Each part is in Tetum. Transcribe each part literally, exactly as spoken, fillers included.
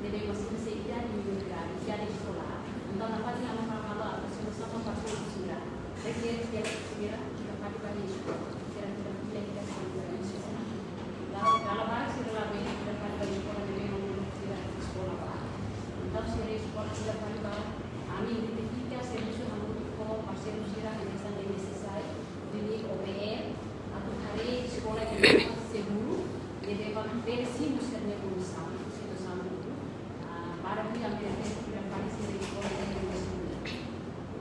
Ne'ebé mós sira sei iha universidade, iha eskola. Entaun, nafatin ami halo, halo aproximasaun ba parselu sira. Sira ke, ke sira, sira fali ba eskola. Sira, sira fila iha eskola. Lae, kala barak sira labele, sira fali ba eskola, ne'ebé mak sira eskola ba. Entaun, sira eskola, sira fali ba, ami identifika servisu hamutuk ho parseiru sira, hanesan M S S I, Dili O B L, atu haree eskola ne'ebé mak seguru, ne'ebé mak bele simu sira-nia kondisaun, situasaun dulu. Ah, para que a minha filha para se recolher em dois mil.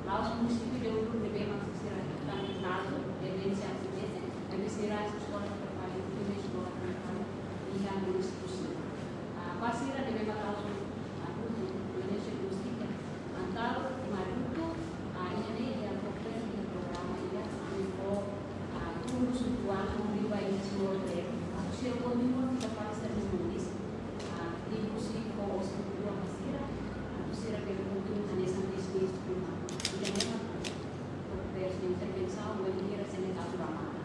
La'ós munisípiu de Uluru ne'ebé mak sira tan kazu, emerjénsia akontese, ne'ebé sira eskola para fali, eskola para fali, iha munisípiu sira. Ah, ba sira ne'ebé mak la'ós, ah, Uluru, emerjénsia munisípiu, entaun, Marotu, ah, iha ne'e, iha programa, iha programa, iha, ami fó, ah, fundu usual, fundu ba inisiativa, atu sira kontinua fila fali sira-nia moris, ah, liuhusi fó osan rua ba sira, atu sira bele kontinua hanesan bisnis ruma. Iha ne'e mak programa intervensaun, ba sira sira-nia kazu ba mata.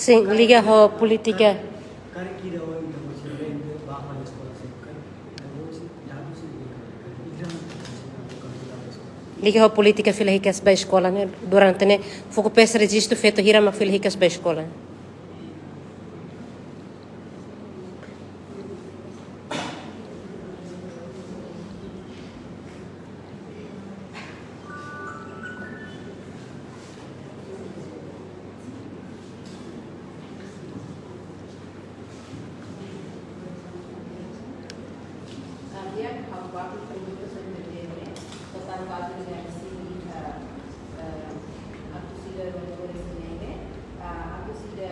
Sin, liga ho polítika. Karik ida ohin ita mós sira ente ba fali eskola sira karik ita mós ita mós sira ente karik ita mós sira ente karik ita mós sira ente. Liga ho polítika fila hikas ba eskola ne'e, durante ne'e, Fokupes rejistu feto hira mak fila hikas ba eskola. Iha ha'u kuatru pergunta sira ne'e, totál kazu iha sini, eh, eh, atus ida rua-nulu-resin-neen, eh, atus ida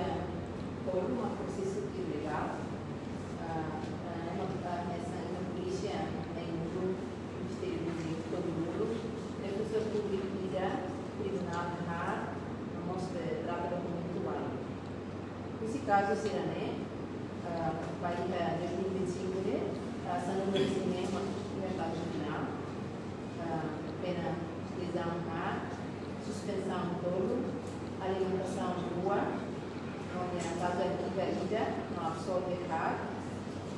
tolu mak prosesu ilegál, eh, eh, ema, eh, hanesan iha polísia, eh, iha Ministériu Públiku, Defensór Públiku ida, Tribunál Haat, no mós, eh, trata dokumentu balu. Husi kazu sira-ne'e, ah, ba iha dois mil e vinte e cinco ne'e, ah, sanulu-resin-neen mak iha kazu finál, ah, pena prizaun haat, suspensaun tolu, alimentasaun rua, no iha kazu arkiva ida, no absolve haat,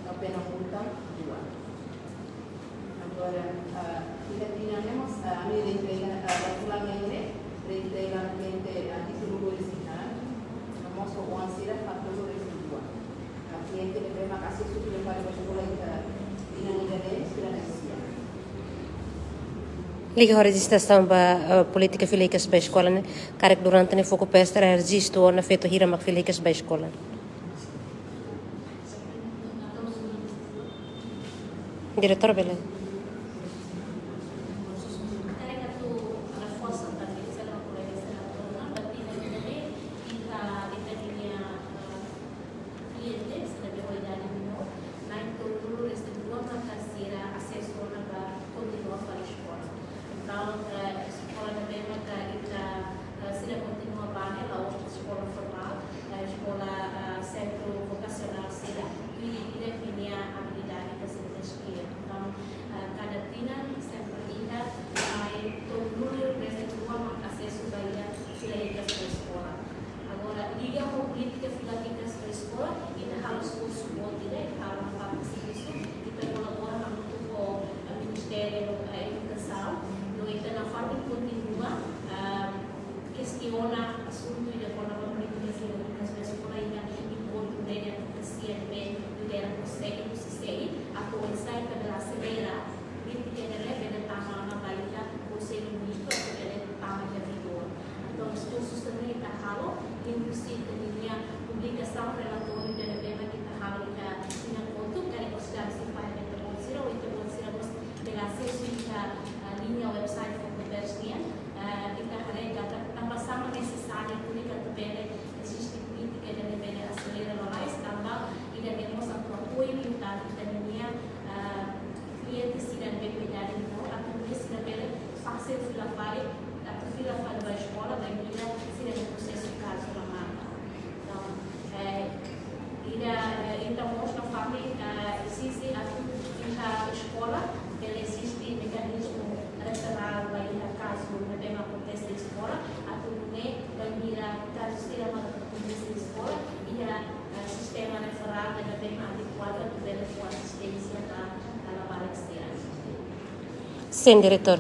no pena multa rua. Agora, ah, iha tinan ne'e mós, ah, ami reintegra, ah, ba fulan ne'e, reintegra kliente, ah, hitunulu-resin-haat, no mós ho oan sira haatnulu-resin-rua. Ah, kliente ne'ebé mak asesu fila fali ba eskola iha tinan ida-ne'e, sira na'in-sia. Liga ho rejistrasaun ba, ah, polítika fila hikas ba eskola ne'e, karik durante ne'e Fokupes rejistu ona feto hira mak fila hikas ba eskola. Diretór bele. Entaun, eh, eskola ne'ebé mak ita, eh, sira kontinua ba ne'e, la'ós eskola formál, eh, eskola, eh, sentru vokasionál sira, tuir ida-idak ninia abilidade ita sira tenke iha. Entaun, eh, kada tinan sempre iha, eh, tolunulu-resin-rua mak asesu ba iha fila hikas ba eskola. Agora, liga ho polítika fila hikas ba eskola, ita halo esforsu boot ida, ita halo nafatin servisu, ita kolabora hamutuk ho, eh, Ministériu, eh, Edukasaun, no ita nafatin kontinua, eh, kestiona asuntu ida kona-ba polítika fila hikas ba eskola iha enkontru ne'e, ita sei bele lidera konsege husi sei, atu oinsá ita bele aselera polítika ne'e bele tama ona ba iha Konsellu Ministru atu bele tama iha vigór. Entaun, esforsu sira-ne'e ita halo, liuhusi ita-nia publikasaun relatóriu ida ne'ebé mak ita halo iha tinan kotuk, karik mós dame simpatia ba ita-boot sira, ou ita-boot sira mós bele asesu iha, ah, liña website Fokupes nian, ah, ita haree katak tanbasá mak nesesáriu, tuir katak bele eziste polítika ida ne'ebé bele aselera lalais, tanba ida-ne'e mós atu apoiu liután ita-nia, ah, kliente sira ne'ebé ho idade menór, atu nune'e sira bele fasil fila fali, atu fila fali ba eskola, bainhira sira-nia prosesu kazu la mata. Entaun, eh, ida, eh, entaun, mós nafatin, eh, ezije atu iha eskola bele eziste mekanizmu referál ba iha kazu ne'ebé mak akontese iha eskola, atu nune'e bainhira kazu sira mak akontese iha eskola, iha, eh, sistema referál ne'ebé mak adekuadu atu bele fó asisténsia ba, ba labarik Sin, diretór.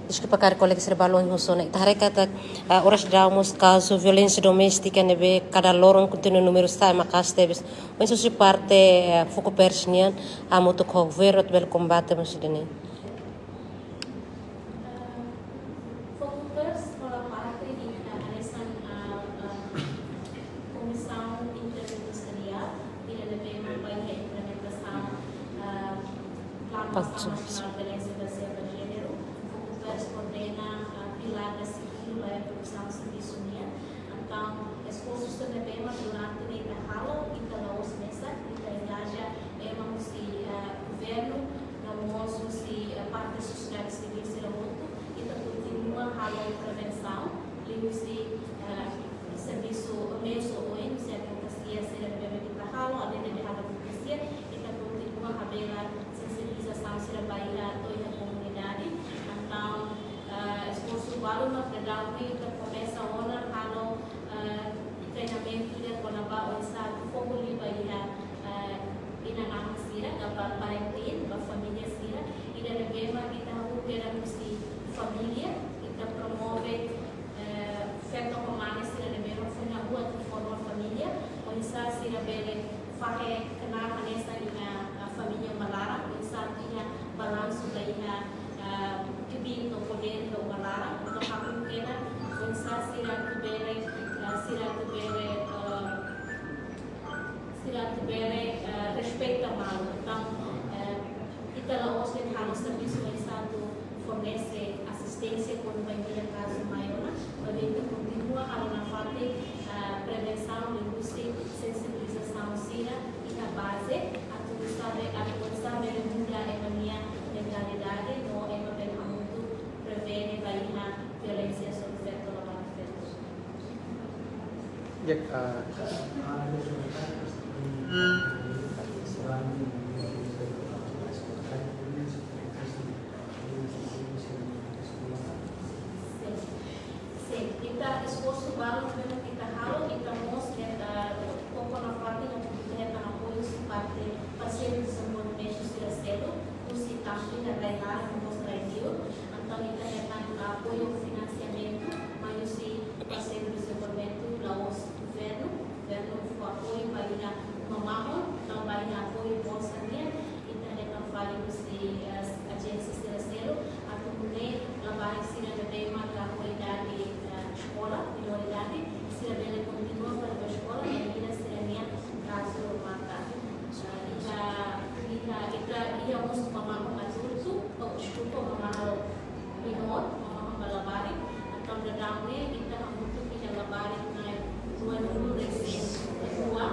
Deskulpa karik kolega sira balun husu ne'e. Ita haree katak, ah, oras daudaun mós kazu violénsia doméstika ne'ebé kada loron kontinua númeru sa'e maka'as tebes. Mas husi parte, eh, Fokupers nian, hamutuk ho governu atu bele kombate mós ida-ne'e. Fokupers hola parte ida hanesan, ah, ah, Komisaun Interministeriál, ida ne'ebé mak ba iha implementasaun, ah, Planu Asaun Nasionál Violénsia Bazeada ba Jéneru, Fokupers koordena, ah, pilár ida segundu ba iha produsaun servisu nian. Entaun, esforsu sira ne'ebé mak durante ne'e ita halo, ita la'ós mesak, ita engaja ema husi, ah, governu, no mós husi, ah, parte sosiedade sivíl sira hotu, ita kontinua halo prevensaun, liuhusi, ah, servisu meius oioin, husi advokasia sira ne'ebé mak ita halo, alende de advokasia, ita kontinua habelar sensibilizasaun sira ba iha to'o iha komunidade. Entaun, eh, esforsu balu mak daudaun ne'e ita komesa ona halo, eh, treinamentu ida kona-ba oinsá atu foku liu ba iha, eh, inan-aman sira, ka ba parentin, ba família sira, ida ne'ebé mak ita hahú kedas husi família, ita promove, eh, feto ho mane sira ne'ebé mak foin hahú atu forma família, oinsá sira bele fahe knaar hanesan iha, ah, família uma laran, oinsá atu iha balansu ba iha, ah, kbiit no podér iha uma laran, entaun hahú kedas, oinsá sira atu bele, ah, sira atu bele, ah, sira atu bele, ah, respeita malu. Entaun, eh, ita la'ós de'it halo servisu oinsá atu fornese asisténsia kuandu bainhira kazu mai ona, maibé ita kontinua halo nafatin, ah, prevensaun liuhusi sensibilizasaun sira iha baze, atu sabe, atu sabe muda ema nia mentalidade, no ema bele hamutuk prevene ba iha violénsia sobre feto labarik feto. Ya, ah, Sin. Sin, ita esforsu balu ne'ebé ita halo, ita mós, eh, koko nafatin atu ita hetan apoiu husi parte parseiru dezenvolvimentu sira seluk, husi tantu iha rai-laran no mós rai-liur. Entaun ita hetan apoiu finansiamentu mai husi parseiru dezenvolvimentu la'ós governu, governu fó apoiu ba iha uma mahon, entaun ba iha apoiu bolsa nian, ita hetan fali husi, eh, ajénsia sira seluk, atu nune'e labarik sira ne'ebé maka ho idade, eh, eskola, menoridade, sira bele kontinua fali ba eskola, bainhira sira-nia kazu remata. Eh, iha, iha, ita iha mós uma mahon adultu, oh, deskulpa, uma mahon menór, uma mahon ba labarik, entaun daudaun ne'e ita hamutuk iha labarik na'in ruanulu-resin-rua,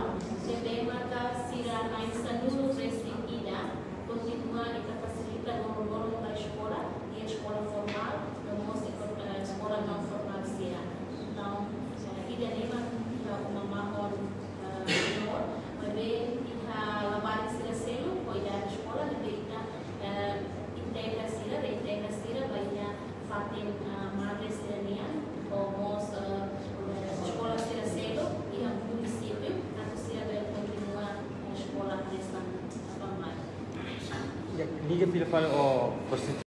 ne'ebé maka sira na'in sanulu-resin-ida, kontinua ita fasilita loron-loron ba eskola, iha eskola formál, no mós, eh, eskola naun formál sira. Entaun, eh, ida-ne'e mak iha uma mahon, eh, menór, maibé iha labarik sira seluk ho idade eskola, ne'ebé ita, eh, integra sira, reintegra sira ba iha fatin, ah, madre sira nian, no mós, ah, eskola sira seluk iha munisípiu, atu sira bele kontinua, ah, eskola hanesan baibain. Ya, liga fila fali ho